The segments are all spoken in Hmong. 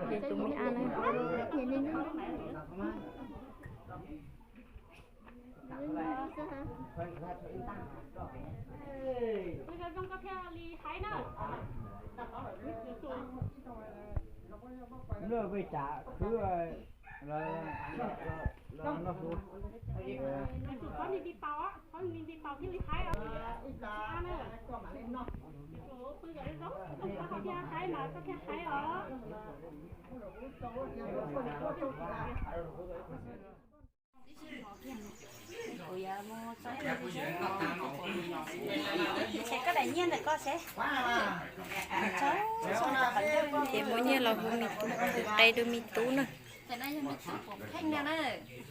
Ces tus me ab na. Ces muab nyiaj los hu me tub, qe rau me tub na.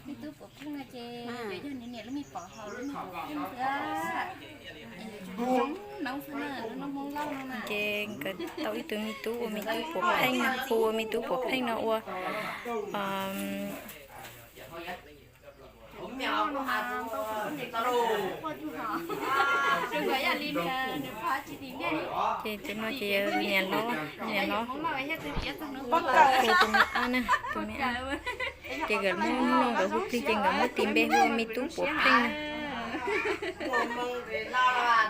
Me tub puas pheej no ces yog niam lub me pom haus lub me pom pheej xwb. Ces nkawd tau ib tug me tub ua me tub puas pheej no, hu ua me tub puas pheej no ua. Ces tus no ces yog niam hlob, niam hlob hu tus me ab na, tus me ab. Ces nkawd muaj hnub no nkawd hu plig ces nkawd muab tis npe hu ua me tub puas pheej na.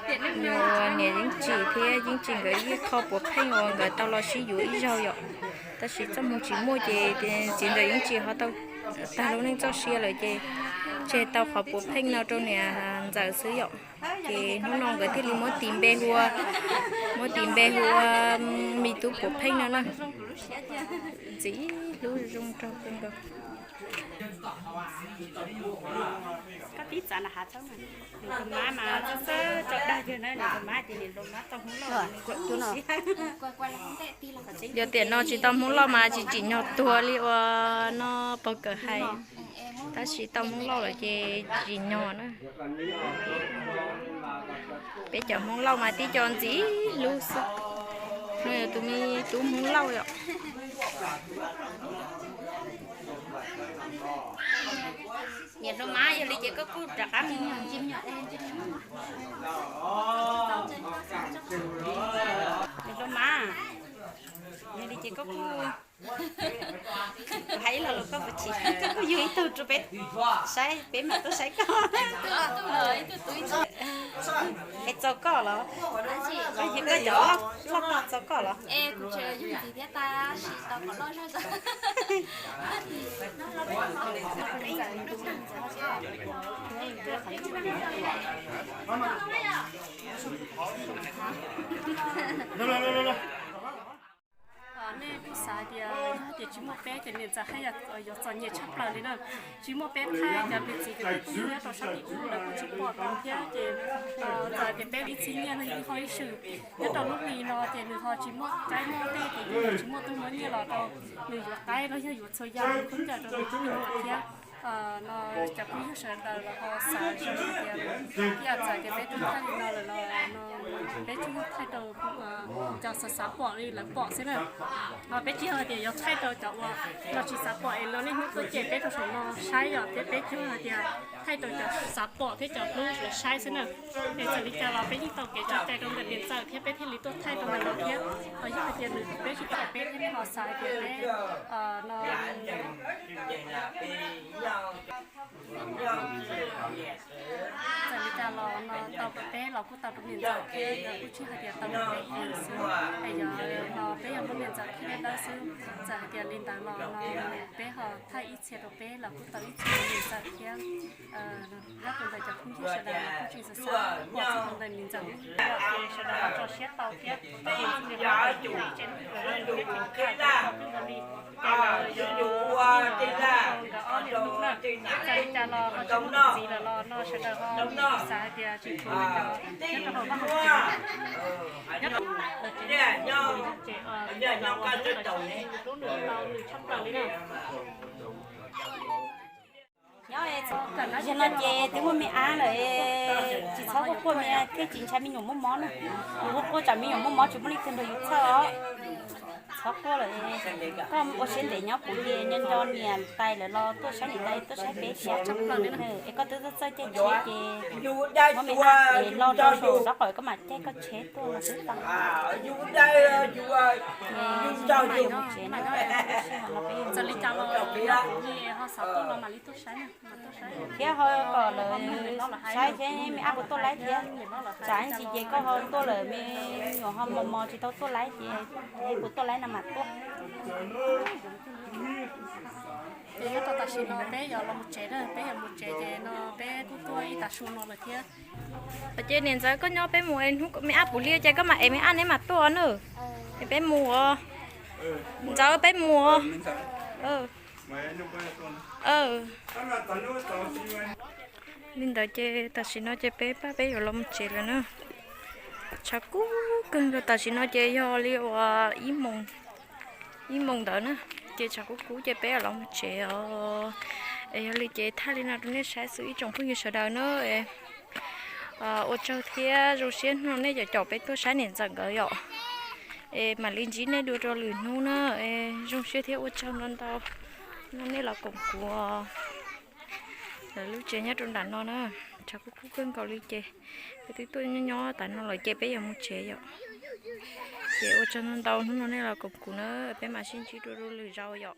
Yog niam Yeeb Tsim thiab Yeeb Tsim nkawd ib qho puas pheej uas nkawd tau los sib yuav ib zaug yom. Tab sis txoj hmoo tsis muaj ces txiv ntxawm Yeeb Tsim ho tau tag lub neej txoj sia lawm ces tseg tau qhov puas pheej no rau niam ntxawm xwb yom. Ces hnub no nkawd thiaj li muab tis npe hu ua, muab tis npe hu ua me tub puas pheej no na. Ntxim hlub zoo nraug kawg nkaus. Koj tib txav na hav txhob mas, nws tus mab mas txawj txawj tso dag yawg na, nws tus mab ces niam hluas mab tau Hmoob Lauj nws kuj siab. Yog tiam no tsis tau Hmoob Lauj mas tsis tsim nyog tuag li uas no pog kawm hais, tab sis tau Hmoob Lauj lawm ces tsim nyog na. Peb cov Hmoob Lauj mas tib co ntxim hlub xwb. No yog tus me tub Hmoob Lauj yom. Niam hluas mab, yog li ces koj kuj rov qab mus. Niam hluas mab, yog li ces koj kuj hais ib lo lus koj puas chim, koj kuj yug ib tug rau peb saib, peb mam tuaj saib koj. Es txaus koj los? Koj yug koj cov loj tag txaus koj los? Nej kuj xav hais tias yog tias tsis muaj peb ces niam ntxawm haj yam yuav txom nyem tshaj plaws li na. Tsis muaj peb thaij cov niam txiv cov kwv tij nyob rau sab tim ub lawv kuj tsis pom tau thiab ces txawm tias peb ib txhia nyiaj no yus ho ib swm nyob rau lub hli no ces nws ho tsis muaj qaib muaj tej ces yus tsis muaj tug muab nyiaj los rau nws yuav qaib los yog yuav txhua yam khaub ncaws rau nws tub me nyuam thiab. No cov phooj ywg sawv daws los ho xav zoo tias, ib yam txawm tias peb tug thaij li no lawm los no peb tsuas yog thaij rau cov xav xav pom li lawv pom xwb na. Ho peb tsis yog hais tias yuav thaij rau cov uas no tsis xav pom es no niaj hnub tuaj cem peb rau saum no saib yom, thiab peb tsuas yog hais tias thaij rau cov xav pom thiab cov hlub lawv saib xwb na. Es txawm li cas los peb yeej tau kev tso cai rau ntawm niam ntxawm thiab peb thiaj li tuaj thaij rau ntawm no thiab. Ho yog hais tias nws peb tsis tau peb thiab nej ho xav hais tias peb no txawm li cas los no tau rau peb los kuj tau rau niam ntxawm thiab, yog kuj tsis hais tias tau rau peb ib leeg xwb, es yog no peb yog muaj niam ntxawm thiab dawb xwb. Txawm hais tias li ntawd los no peb ho thaij ib txhia rau peb los kuj tau ib txhia rau niam ntxawm thiab. Nyob rau ntawm cov phooj ywg sawv daws los kuj tseem xav xav pom txog ntawm niam ntxawm lub ces sawv daws los tso siab tau thiab. Tseem tseem li ces nkawd ob leeg hnub na, txawm li cas los ho tsis muaj tus txiv lawm los no sawv daws ho xav hais tias tseem tshuav cov nyob rau hauv vaj hauv tsev, nyob rau hauv vaj hauv tsev ces nws hlub nws tau nws tshaj plaws li na. Yog no ces twb muaj me ab lawm, tsis txhob quaj quaj me, thiaj tsis ntshai me nyuam muaj mob na. Yus quaj quaj tsam me nyuam muaj mob tsis muaj leej twg nrog yus txhawj os. Txhob quaj lawm, koj ua siab ntev nyob kuv ces nco nco niam tais lawv los tuaj saib niam tais tuaj saib peb thiab. Es koj twb txawj txawj caij tsheb ces muab me ab es lo rau saum rab qau koj mam caij koj tsheb tuaj los xwb tau. Ces zoo li no tsev no, txawm li cas los ho xav tuaj los mam li tuaj saib. Thiab ho kom lawv saib thiab me ab puas tuaj laib thiab. Tsam ib ntsis ces koj ho tuaj lawm me nyuam ho mos mos tsis tau tuaj laib ces puas tuaj laib no mam tuaj. Ces nyob rau tam sim no peb yuav los mus tsev na, peb yuav mus tsev ces no peb kuj tuaj ib tag su no lawm thiab. Ces niam ntxawm koj nyob peb mus es hnub me ab puv hli ces koj mam ev me ab neb mam tuaj na. Es peb mus os. Ntxawm peb mus os. Li ntawd ces tam sim no ces peb pab peb yuav los mus tsev lawm na. Tshav kub kawg nkaus, tam sim no ces yog li uas ib moos, ib moos ntawd na, ces tshav kub kub ces peb yuav los mus tsev os. Es yog li ces thaij li no rau nej saib xwb ib tsoom phooj ywg sawv daws na. Ua tsaug thiab zoo siab hnub no nej caum caum peb tuaj saib niam ntxawm nkawd yom. Es mam li ntsib nej dua rau lwm hnub na. Es zoo siab thiab ua tsaug ntau ntau, hnub no nej los koom kuv lawv lub tsev nyob rau nram no na. Tshav kub kub kawg nkaus li ces peb twb tuaj nyob nyob tas no lawm ces peb yuav mus tsev yom. Ces ua tsaug ntau ntau hnub no nej los koom kuv na, peb mam sib ntsib dua rau lwm zaus yom.